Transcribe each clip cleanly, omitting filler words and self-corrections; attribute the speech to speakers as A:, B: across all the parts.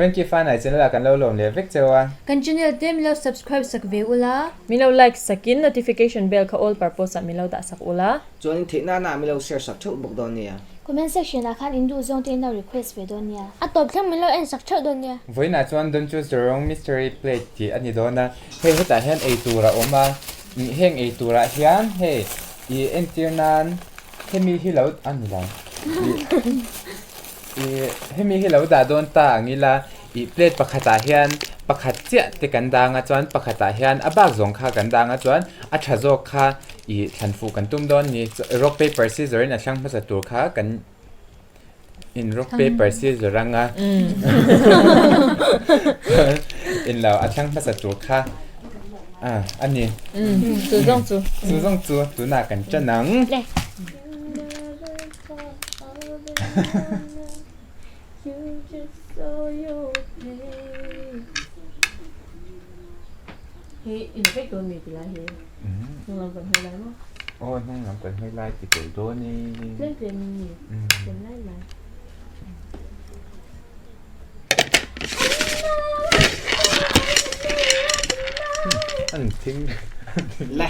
A: Frankie Fanai channel ah kan lo lawm leh vek cheu a.
B: Kan channel te min lo subscribe sak ve ula.
C: Min lo like sakin notification bell kha all purpose ah min lo dah sak ula.
D: Chuan in theih nana min lo share sak theuh bawk dawn nia.
B: Comment section ah khan in duh zawng te in lo request ve dawn nia. A tawp thleng min lo en sak theuh dawn nia.
A: Vawiinah chuan Don't choose the wrong mystery plate tih a ni dawn a, hei hetah hian ei tur a awm a, heng ei turah hian hei ih entir nan hemi hi lo a ni lo ih hemi hi lo dah dawn ta ang ila ih plate pakhatah hian pakhat chiah te kan dang a chuan pakhatah hian a bak zawng kha kan dang a chuan a tha zawk kha ih thlan fuh kan tum dawn ni rock paper scissor in a thlang hmasa tur kha kan in rock paper scissor anga in lo a thlang hmasa tur kha a a ni
C: chu zawng chu
A: chu zawng chu tunah kan ṭan ang.
C: Hi in vek dawn mi ti lai hi hnung lam kan hawi lai maw?
A: Aw hnung lam kan hawi lai ti tel dawn e.
C: Tlem tlem in ni tlem lai lai.
A: An thing
D: Le.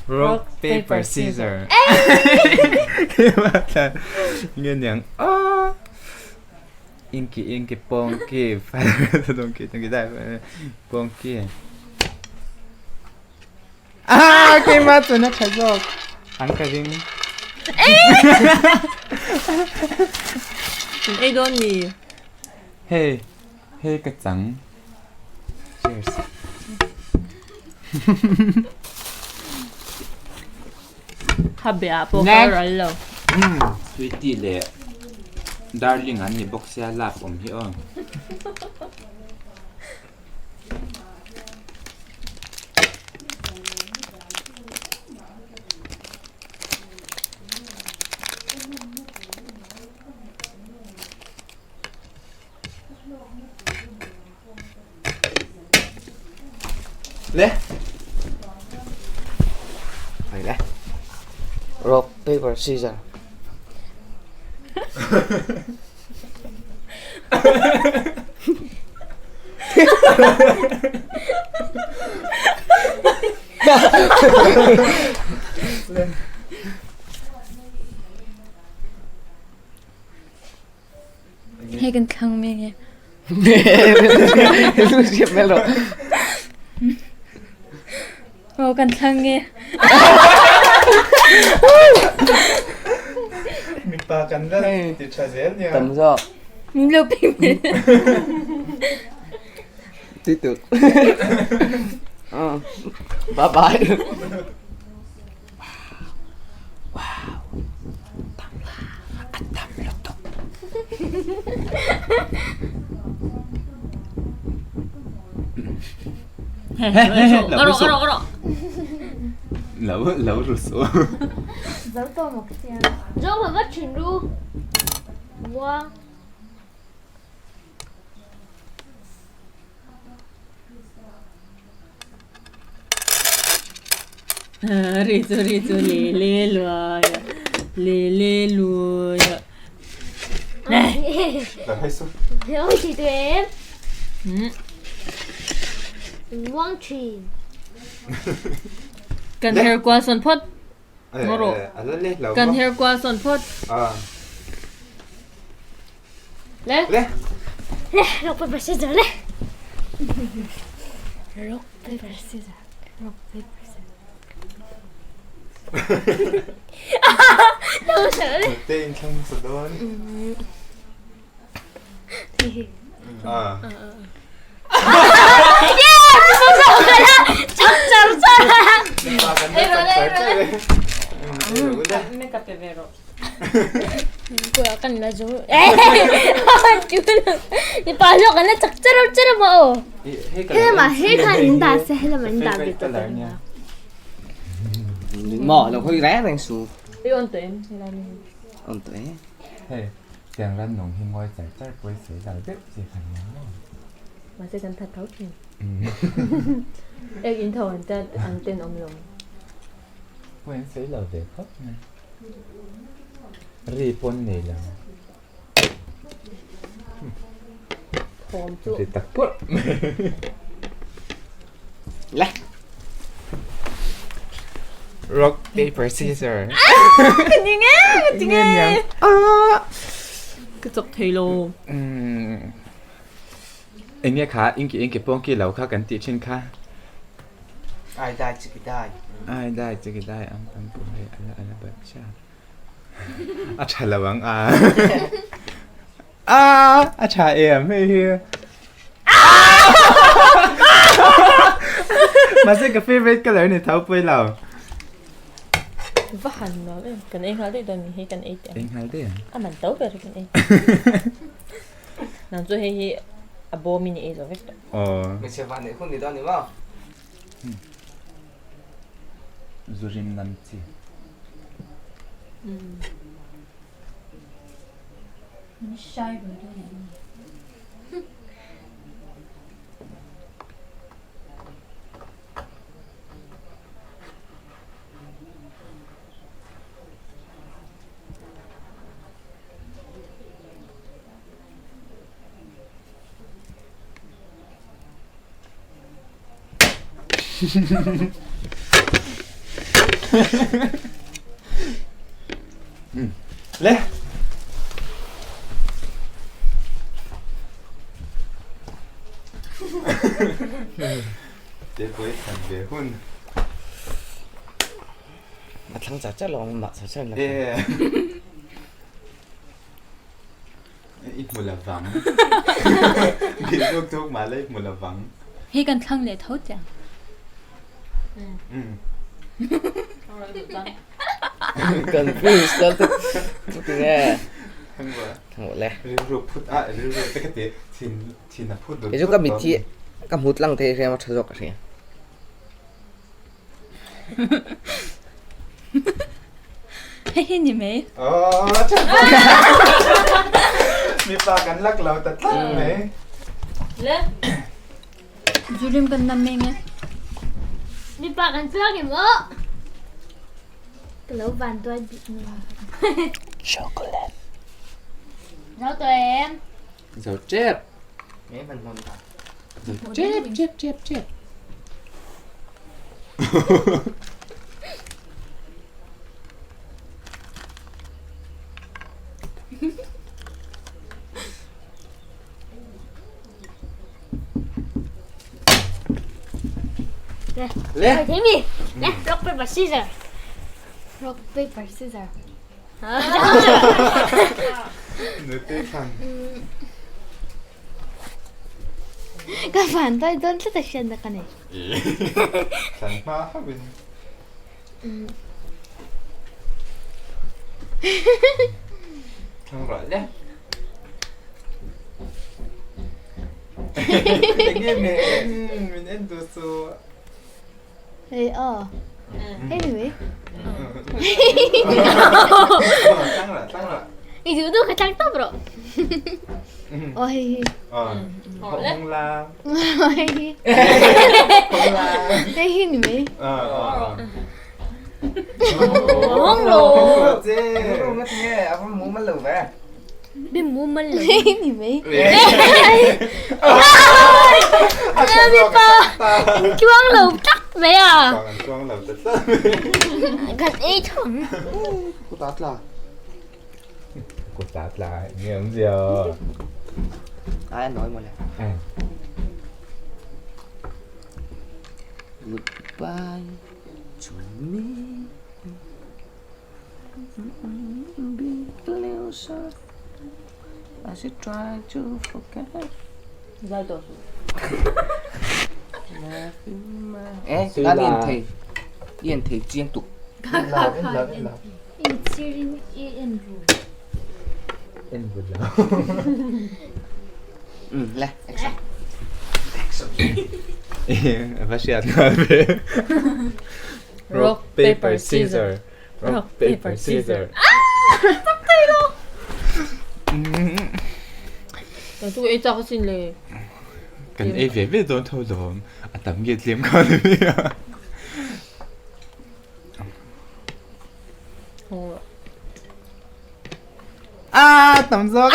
A: Rock paper scissor. Nge niang ah. Inky inky ponky donkey donkey dai ponky. Ah keimah chuan a tha zawk. An ka ring.
C: In ei dawn mi.
A: Hei hei ka chang. Cheers.
C: Kha beh ah pawh ka ral lo.
A: Sweetie leh Darling an ni bawk sia lak awm hi aw. Le.
D: Phải le. Rock, paper, scissors.
B: Hei kan thlang mi nge. Aw kan thlang nge.
A: Mipa kan la ti tha zel nia.
D: Tam zawk.
B: Min lo ping mi.
D: Ti tuk. Bye bye.
A: A tam lutuk. Lo lo ru su.
C: Ri chu ri chu le le luai le le luai. Kan her kual sawn phawt. Ngaw rawh. Kan her kual sawn phawt. Le.
A: Le.
B: Le rock paper scissors le. Rock paper scissors. Rock paper scissors.
A: Te in thlang hmasa dawn. Ah.
D: Mỏ là hơi ré reng su.
C: I on tuah em helai mi hi.
D: On tuah e.
A: Hei, tiang ran nung hi ngawi char char pawi sawi lo deuh chi kha nia maw.
C: Mahse kan that tho thin. Ek in tho an ten an tenawm lo.
A: Pawi an sawi lo ve khawp mai. Ri pawn nei lo.
C: Thawm chu.
A: Ri tak pawrh mai.
D: Le.
A: Rock paper scissor.
C: Ka ning e, ka ting e. Ka chak thei lo.
A: Enge kha inki inki pawng ki lo kha kan tih thin kha.
D: Ai dai chiki dai.
A: Ai dai chiki dai ang tam pawh hei ala ala bacha. A tha lo ang a. A a tha em hei hi. Mahse ka favorite color ni tho pawh lo.
C: Va han nuam em. Kan ei nghal daih dawn mi hei kan ei teh ang.
A: Ei nghal daih ang.
C: A man to ber kan ei. Nang chu hei hi a bawm in i ei zo vek tawh.
A: Aw.
D: Hmeichhe van neih hun ni dawn ni maw?
A: Zu rim nam chi.
B: Min hrai ve dawn em ni?
A: Le. Te pawh i thlan ve hun.
D: A thlang char char lo ang mah char char la.
A: I hmu la vang. Bih buk tuk mah la i hmu la vang.
B: Hi kan thlang leh tho chiang.
D: Confused dal tuk tuk nge.
A: Thang ba.
D: Thang le.
A: Rilru phut a rilru te ka ti thin thin a phut dut.
D: Kei chu ka mit hi ka hmu tlang thei hria ma tha zawk ka hria.
B: Hei hi ni mai.
A: Mipa kan lak lo ta tlat mai.
C: Le.
B: Zurim kan nam mai nge. Mipa kan chuang em aw. Ka lo van tuai bik ni.
D: Chocolate.
B: Zo tuai em.
A: Zo tep.
D: Nghe hman hmawm ta.
A: Zo tep tep tep tep.
B: Le. Thế mi. Le, rock paper scissors. Rock paper scissors.
A: Nute khan.
B: Ka van dawi dawn tlat a hriatna ka nei.
A: Thlan hma hauh in. Thlang ruah le. Enge min en min en duh chu.
B: Hei aw. Hei ni mai.
A: Tlang rawh tlang rawh.
B: I duh duh ka tlang tawp rawh. Aw hei hi.
A: Aw hawng la.
B: Hei hi.
A: Hawng la.
B: Hei hi ni mai.
A: Aw aw.
B: Hawng lo.
A: Hawng lo che.
D: Hawng lo nga tinge a va mumal lo ve.
B: Bi mumal lo. Hei ni mai. Mi pa chuang lo tak mai a.
A: Chuang lo tak tak mai.
B: Kan ei thung.
D: Kut a tla.
A: Kut a tla nge awm zia.
D: Ai an nawi mawle. Goodbye to me. As you try to forget.
C: Zai tawh suh.
D: Eh, kan i en thei. I en thei chiang tuk.
A: En lo, en lo, en lo.
B: I chir in i en ru.
A: En ru lo.
D: Um, le, action. Action.
A: Va hriat nghal ve.
C: Rock, paper, scissor.
A: Rock, paper, scissor.
C: Tak thei lo. Kan chu ei chak asin le.
A: Kan ei ve ve dawn tho lawm. A tam nge tlem kha ni mai a. Ah tam zawk.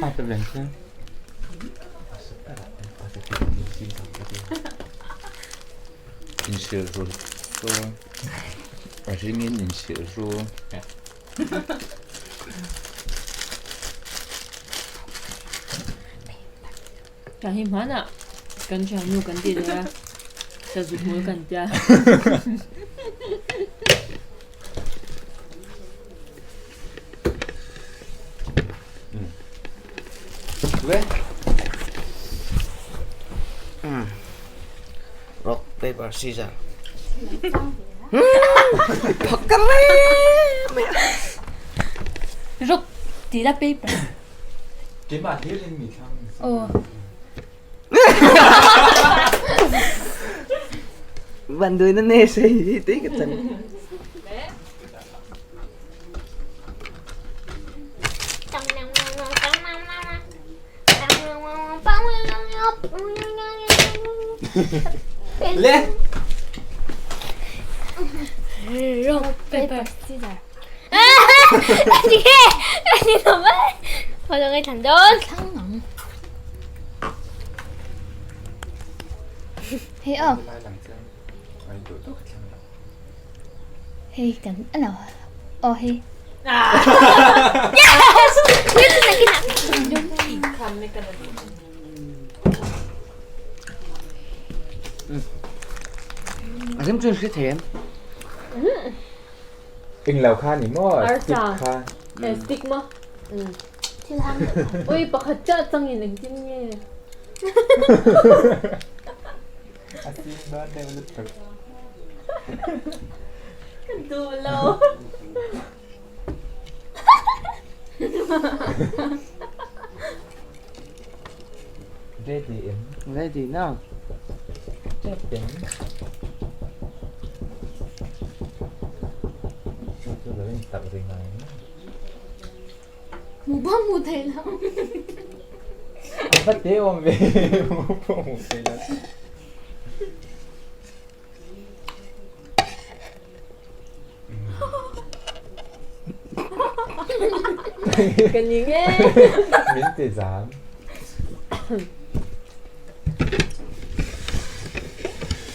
A: Ah ta ben chen. Inhrilh ru chu a ringin inhrilh ru.
C: Ka hi hmanah kan thiannu kan tih leh a, sazu hmul kan tia.
D: Rock paper scissor.
B: Rock ti la paper.
A: Keimah hlir in mi thlang.
B: Aw.
D: Van đuôi nó nê xì tí cái chân.
A: Le.
B: Rock paper scissor. Ni ni naman. Wala ngay tandon. Thang Hei aw. Hei kan ano. Oh hei. Yes! Yes!
D: A rim chuan hre thei em?
A: Eng lo kha ni maw? Stick kha.
C: Stick maw? Ui pakhat chiah changin engtin nge?
A: A sin dawn deuh lutuk.
C: Ka duh lo.
A: Ready em?
D: Ready na.
A: Tep em? Chu chu lo in tak ri ngai maw?
B: Mu pawh hmu thei lo.
A: A va te awm ve mu pawh hmu thei lo.
C: Ka ning e.
A: Min ti zam.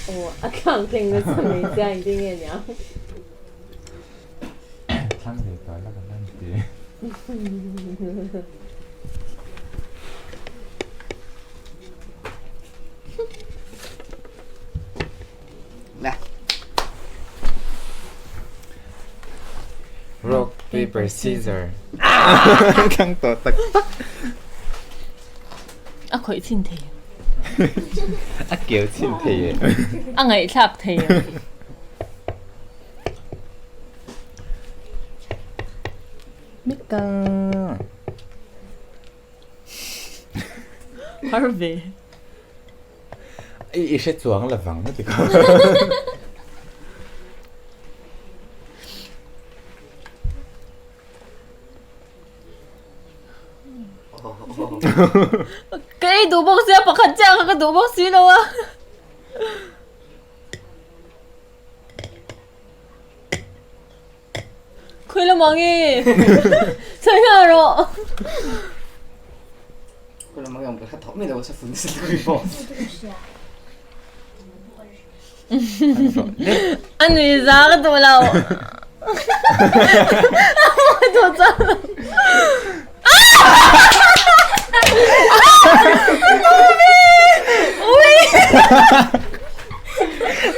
C: Aw a thlang thleng nasa mai sia engtin nge niang.
A: Thlang ve tawh la ka lan ti. Rock, paper, scissor. Thlang tawh tak tak.
C: A khawih chhin thei.
A: A keu chhin thei e.
C: A ngaihthlak thei e.
A: Mika.
C: Har ve.
A: I i hre chuang la vang ti ko.
C: Ka ei duh bawk sia pakhat chiah kha ka duh bawk si lo a. Khawi lamah nge? Sawi nghal rawh.
D: Khawi lamah nge awm ka hre tawh mai lo a safun nasa lutuk pawh.
C: A nui za ka duh lo. A duh chang lo.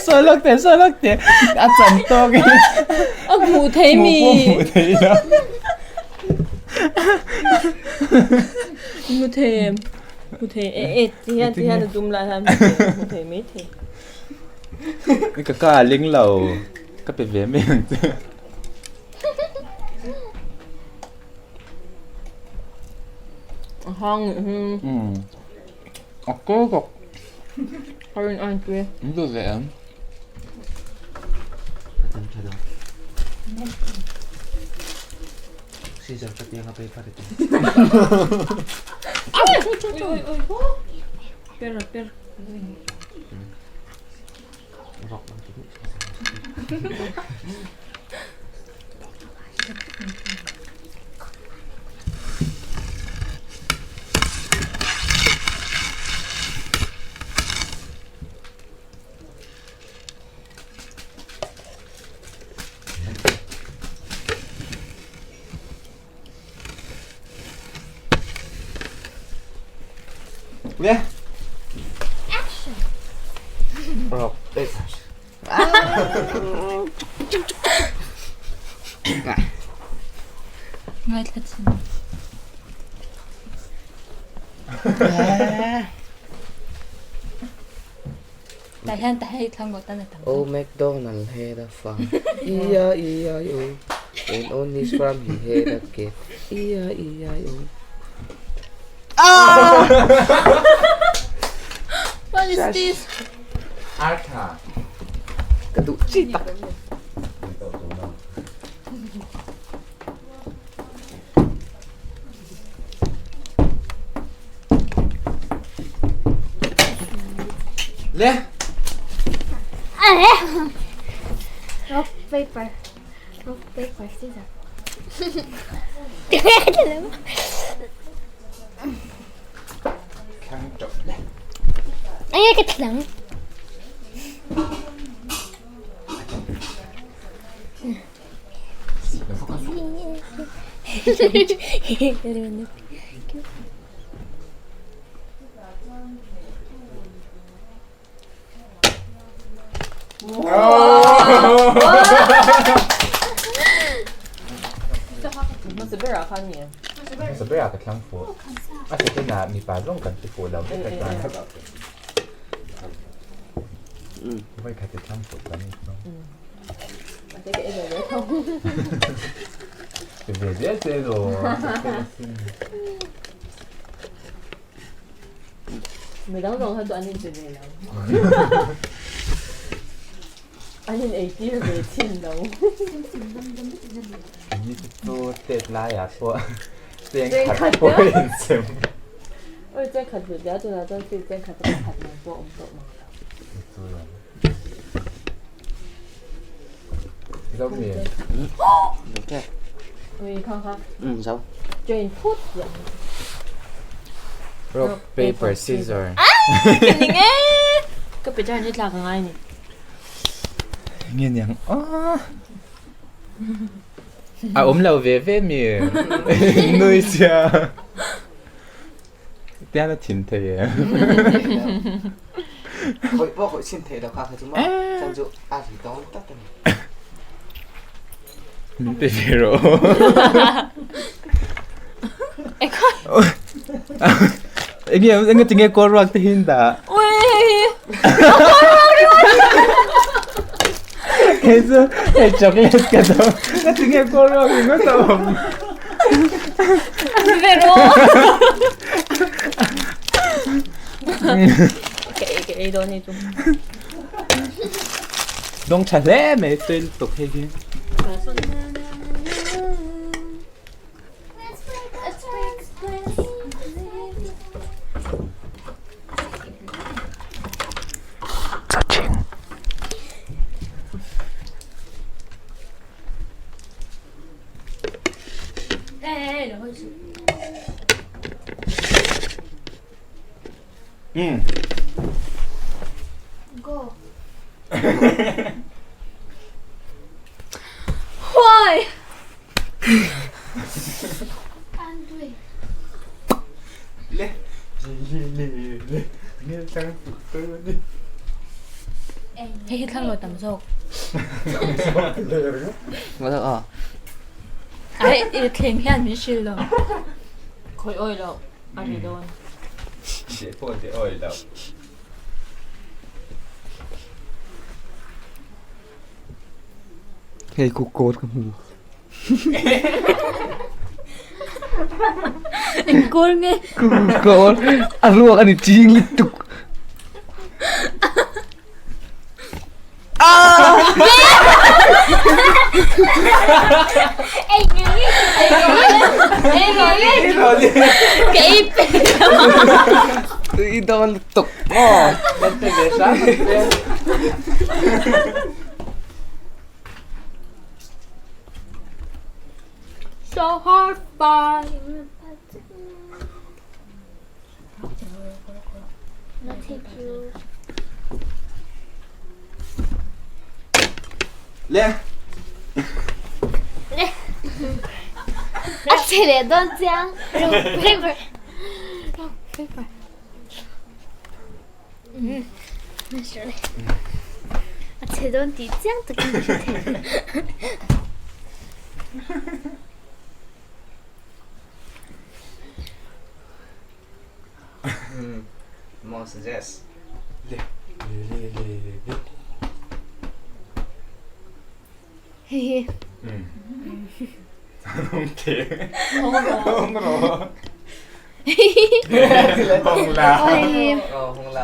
A: Sawi lawk teh, sawi lawk teh. A chan tawk in.
C: A hmuh thei mi.
A: Hmuh pawh hmuh thei lo.
C: Hmu thei em? Hmu thei e e ti hian ti hian a tum lai hian hmu thei mai thei.
A: Ka ka a ling lo. Ka pe ve mai ang che.
C: A hang nih hi.
A: Umm. A kawr bawk.
C: Ka rin ain tui.
A: In duh ve em?
D: Ka tan tha lo. Scissor ka tiang a paper iti.
C: Ui ui ui. Per per.
A: Le.
B: Action.
D: Rock paper.
B: Ngaithla chin. Tah hian tah hei thlang ngawt a na tam.
D: Old MacDonald had a farm, E-I-E-I-O. And on his farm he had a cat, E-I-E-I-O.
B: What is this?
A: Artha.
D: Ka duh chi tak.
A: Le.
B: Rock paper. Rock paper scissors.
A: Thlang ṭawp le.
B: Ai ka thlang.
C: Hmasa berah khan ni.
A: Hmasa berah ka thlang fuh. A second ah mipa zong kan ti fuh lo vek a chuan. Voi khat i thlang fuh chuan ni chu. Ve zel zel aw.
C: Midang zawng kha chu an inpe ve lo. An in eitir ve thin lo.
A: Ni chu chu tet laiah pawh cheng khat pawh a insem.
C: Oi cheng khat hlut lia tunah chuan field cheng khat a khat mai pawh a awm tawh mang lo.
A: Zo mi.
C: Ui khang kha.
D: Zo.
C: Train phut yang.
A: Rock paper scissor.
C: Ka ning e. Ka pe jar ni tla ka ngai ni.
A: Nge niang aw. A awm lo ve ve mi. Nui sia. Tian a thin thei e.
D: Khawih pawh khawih chim thei lo kha kha chu maw chan chu a ri dawn tak a ni.
A: Min pe ve rawh. Enge enge tinge kawl ruak te hin dah. Hei chu hei chocolate ka dawng. Nga tinge kawl ruak ringawt a awm.
B: Vero.
C: Ka ei ka ei dawn hei chu.
A: Dawng tha hle mai tui lutuk hei hi.
B: Go. Why?
A: Le le le le nge tlang tu ni.
B: Hei hi thlang lo tam zawk.
D: Ngawt a.
B: Ai i thleng hian min hrilh lo.
C: Khawih awi loh a ri dawn.
A: Deh pawh deh awi loh.
D: Hei ku kawl ka hmu.
B: Eng kawl nge?
D: Ku kawl a ruak a ni ching lutuk.
B: Ei nge nge. Ka ei pe.
D: Tui dawn lutuk maw? Kan pe ve hram ang che.
B: So hard by. No thank you.
A: Le.
B: Le. A che leh dawn chiang. Rock paper. Rock paper. A che dawn tih chiang takin ka hre thei.
D: More suggest.
A: Le le le le le.
B: Hei hi.
A: Hong te. Hong ro. Hong la.
D: Oh, hong la.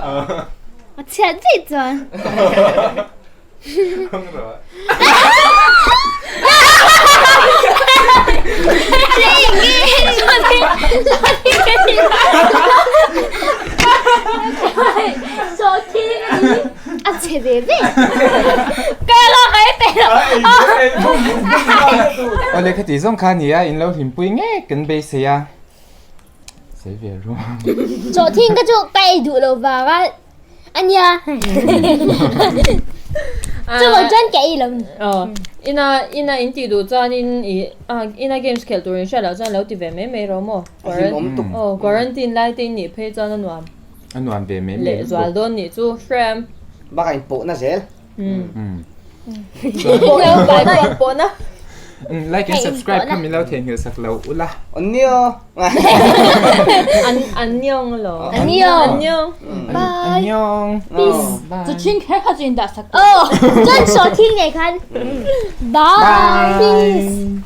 B: A chhiat daih chuan.
A: Hong ro.
B: A chhe ve ve. Ka lo hai pe lo.
A: Awle khati zawng kha nia in lo hlimpui ngei kan beisei a. Sei ve ru.
B: Chawhthing ka chu ka ei duh lo vang a ania. Chuvang chuan ka ei lo ni.
C: Aw ina ina in tih duh chuanin i ina games khelh tur in hriat loh chuan lo ti ve mai mai rawh maw. Aw quarantine lai te in nih phei chuan a nuam.
A: A nuam ve mai mai.
C: Leh zual dawn nih chu hrem.
D: Bakah in pawhna zel.
A: Like and subscribe kha min lo theihnghilh sak lo ula.
D: Annyeong.
C: Annyeong lo.
B: Annyeong.
A: Bye. Annyeong.
B: Peace.
A: Bye.
E: Chu ching kher kha chu in dah sak
B: tawh. Oh, chuan sawhthing nei khan. Bye. Peace.